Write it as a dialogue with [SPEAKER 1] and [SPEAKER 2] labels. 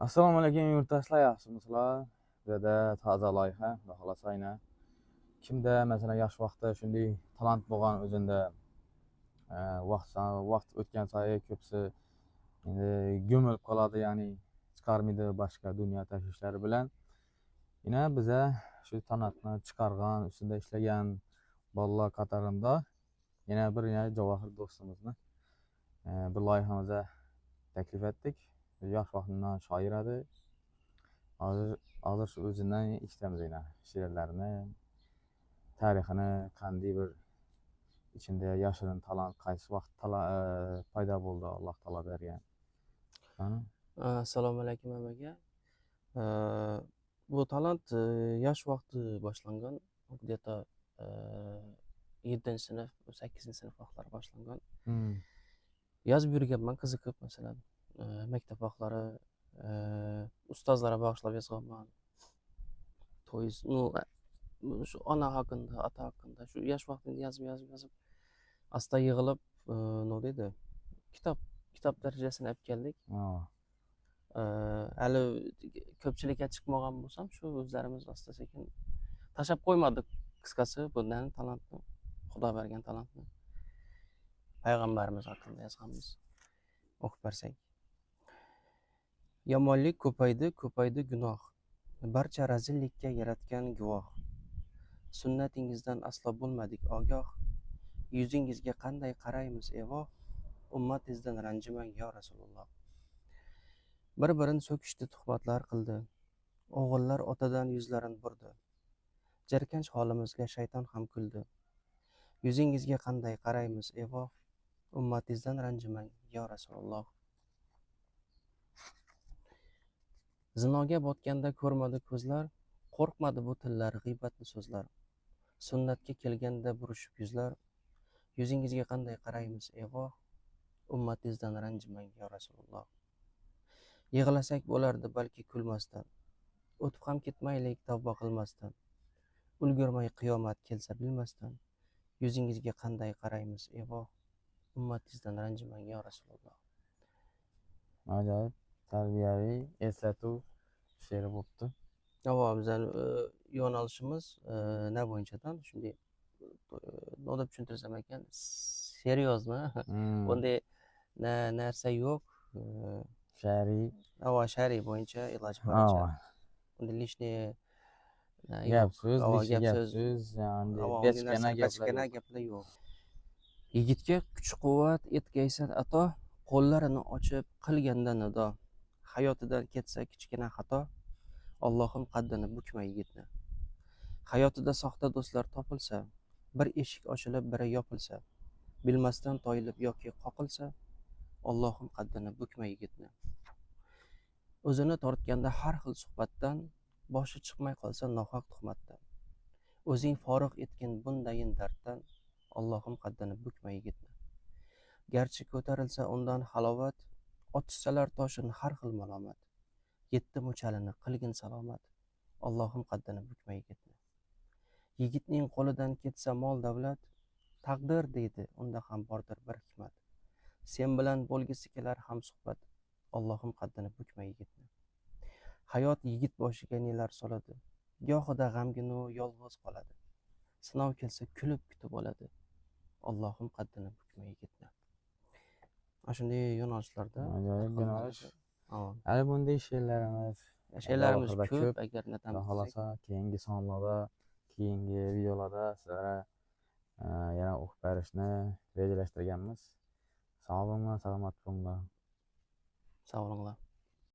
[SPEAKER 1] Assalomu alaykum, yurtdoshlar, yaxshimisizlar? Bizada toza loyiha, xudo xohlasa, aynan kimda, masalan, yosh vaqtda shunday talant bo'lgan o'zida, vaqt o'tgan sayi ko'pisi endi go'milib qoladi, ya'ni chiqarmaydi boshqa dunyo tashvishlari bilan. Yana biza shu talantni chiqargan, ustida ishlagan bolalar qatorida yana bir, yana Javohir do'stimizni bir loyihamizga taklif etdik. Yosh vaqtimdan shoir edi. Hozir shu o'zidan eshitamiz yana she'rlarini, tarixini, qanday bir ichida yashirin talant, qaysi vaqt paydo bo'ldi, Alloh taolo bergan. Qani?
[SPEAKER 2] Assalomu alaykum hammaga. Bu talant yosh vaqti boshlangan, где-то 7-sinf, 8-sinf vaqtlari boshlangan. Yozib yurganman qiziqib, masalan, maktab vaqtlari ustozlarga bag'ishlab yozganman. То есть, ну, shu ona haqida, ota haqida shu yosh vaqtimda yozib, yozib, yozib, asta yig'ilib, nima deydi, kitob darajasini olib keldik. Hali ko'pchilikka chiqmagan bo'lsam, shu o'zlarimiz asta sekin tashlab qo'ymadik, qisqasi, bundan talantni, Xudo bergan talantni. Payg'ambarimiz haqida yozganmiz, o'qib bersak. Yomonlik ko'paydi, ko'paydi gunoh, barcha razillikka yaratgan guvoh. Sunnatingizdan aslo bo'lmadik ogoh, yuzingizga qanday qaraymiz, evoh. Ummatingizdan ranjimang, yo Rasululloh. Bir birini so'kishdi, tuhmatlar qildi, o'g'illar otadan yuzlarini burdi, jirkanch holimizga shayton ham kuldi. Yuzingizga qanday qaraymiz, evoh. Ummatingizdan ranjimang, yo Rasululloh. Zinoga botganda ko'rmadi ko'zlar, qo'rqmadi bu tillar g'iybatni so'zlar. Sunnatga kelganda burishib yuzlar, yuzingizga qanday qaraymiz, evoh. Ummatingizdan ranjimang, yo Rasululloh. Yig'lasak bo'lardi balki kulmasdan, o'tib ham ketmaylik tavba qilmasdan, ulgurmay qiyomat kelsa bilmasdan, yuzingizga qanday qaraymiz, evoh. Ummatingizdan ranjimang, yo Rasululloh.
[SPEAKER 1] Ajoyib tarbiyaviy eslatuv she'ri bo'pti.
[SPEAKER 2] Avo, bizani yo'nalishimiz na bo'yichadan shunday, nima deb tushuntirsam ekan, серьезно, bunday narsa yo'q.
[SPEAKER 1] Sha'riy.
[SPEAKER 2] Avo, sha'riy bo'yicha iloji boricha. Unda лишний
[SPEAKER 1] Gap
[SPEAKER 2] yo'q.
[SPEAKER 1] so'z,
[SPEAKER 2] Avo,
[SPEAKER 1] лишний
[SPEAKER 2] gap
[SPEAKER 1] gap
[SPEAKER 2] so'z.
[SPEAKER 1] so'z, yani
[SPEAKER 2] Avo, unday
[SPEAKER 1] bechkana
[SPEAKER 2] narsa,
[SPEAKER 1] gaplar
[SPEAKER 2] bachkana
[SPEAKER 1] yo'q.
[SPEAKER 2] gaplar yo'q. Yigitga kuch quvvat etgaysan ato, qo'llarini ochib qilganda nido. Hayotidan ketsa kichkina xato, Allohim qaddini bukma yigitni. Hayotida soxta do'stlar topilsa, bir eshik ochilib, biri yopilsa, bilmasdan toyilib yoki qoqilsa, Allohim qaddini bukma yigitni. O'zini tortganda har xil suhbatdan, boshi chiqmay qolsa nohaq tuhmatdan. O'zing forig' etgin bundayin darddan, Allohim qaddini bukma yigitni. Garchi ko'tarilsa undan halovat, otishsalar toshin har xil malomat. Yetti muchalini qilgin salomat, Allohim qaddini bukma yigitni. Yigitning qo'lidan ketsa mol davlat, taqdir deydi, unda ham bordir bir hikmat. Sen bilan bo'lgisi kelar ham suhbat, Allohim qaddini bukma yigitni. Hayot yigit boshiga nelar soladi, gohida g'amginu yolg'iz qoladi. Sinov kelsa kulib kutib oladi, Allohim qaddini bukma yigitni. Ana shunday yo'nalishlarda
[SPEAKER 1] Ajoyib
[SPEAKER 2] har xil
[SPEAKER 1] yo'nalish.
[SPEAKER 2] Avo.
[SPEAKER 1] Hali bunday she'rlarimiz
[SPEAKER 2] She'rlarimiz
[SPEAKER 1] Javohirda
[SPEAKER 2] ko'p,
[SPEAKER 1] ko'p.
[SPEAKER 2] agar
[SPEAKER 1] Xudo
[SPEAKER 2] natamiz desak.
[SPEAKER 1] xohlasa, keyingi sonlarda, keyingi videolarda sizlarga yana o'qib berishni rejalashtirganmiz. Sog' bo'linglar, salomat bo'linglar.
[SPEAKER 2] Sog' bo'linglar.